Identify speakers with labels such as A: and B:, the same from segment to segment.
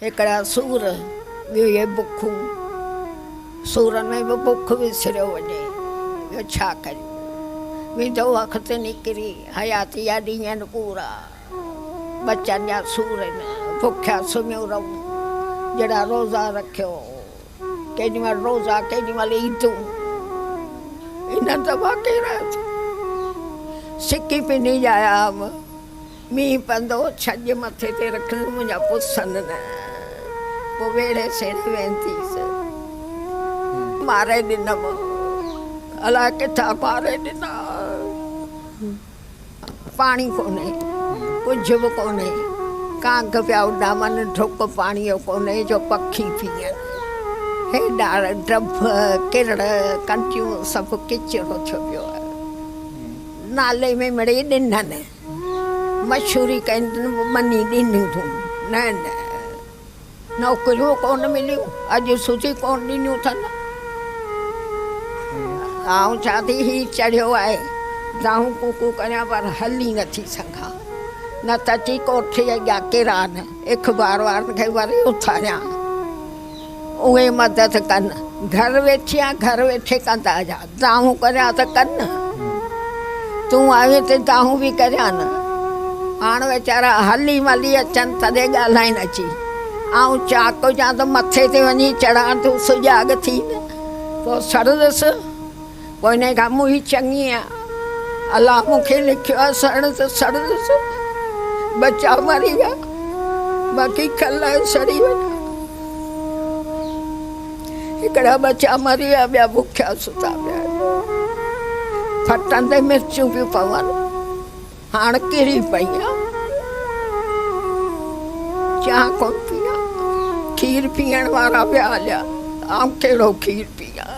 A: هڪڙا سور، ٻيو اهي بکون. سورن ۾ به بک وسريو وڃي. ٻيو ڇا ڪريون. ويندو وقت نڪري، حياتي جا ڏينهن پورا. ٻچن جا سور آهن، بکيا سمهيون رهون. جهڙا روزا رکيو. ڪيڏي مهل روزا، ڪيڏي مهل عيدون. انهن ته واقعي رات سڪي پني ڄايا هئم. مينهن پوندو هو، ڇڄ مٿي تي رکندس، منهنجا پسن نه. پوء ويڙهي سيڙهي وينديس. ماري ڏنم. الاء ڪٿان ماري ڏنا. پاڻي ڪونهي، ڪجهه به ڪونهي. ڪانگ پيا اڏامن، ڍڪ پاڻيء جو ڪونهي جو پکي پيئن. هي ڏار، ڊڀ، ڪرڙ، ڪنڊيون سڀ ڪچرو ٿيو پيو آهي. نالي ۾ مڙئي ڏنن، مشهوري ڪين ٻني ڏنيون اٿئون. نه نه، نوڪريون ڪونه مليون، اڄ سوڌي ڪونه ڏنيون اٿن. آئون چوان ٿي هي چڙهيو آهي، دانهون ڪوڪون ڪريان پر هلي نٿي سگهان. نه ته اچي ڪوٺي اڳيان ڪران، اخبار وارن کي وري اٿاريان. اهي مدد ڪن. گهر ويٺي آهيان، گهر ويٺي ڪندا جا. دانهون ڪريان ته ڪن. تون آئين ته دانهون به ڪريان. هاڻ ويچارا هلي ملي اچن تڏهن ڳالهائين اچي. آئون چاڪ هجان ته مٿي تي وڃي چڙهان تون سجاڳ ٿي نه. پوء سڙندس. پوء انهيء کان منهي چڱي آ. الله مون کي لکيو آ سڙڻ ته سڙندس. ٻچا مري ويا، باقي کل آهي سڙي وڃان. هڪڙا ٻچا مري ويا، ٻيا بکيا ستا پيا آهن. ڦٽن تي مرچون پيون پون. هاڻ ڪري پئي آ. چانهه ڪونه پيان. کير پيئڻ وارا ويا هليا. آئون ڪهڙو کير پيان.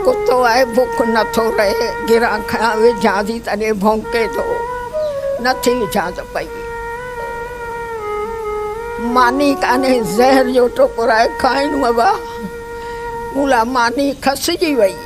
A: ڪتو آهي بک نٿو رهي. گران کڻان وجهان ٿي تڏهن ڀونڪي ٿو. نٿي وجهان ته پئي. ماني ڪانهي زهر جو ٽڪر آهي کائڻو ابا. مون لاء ماني کسجي وئي.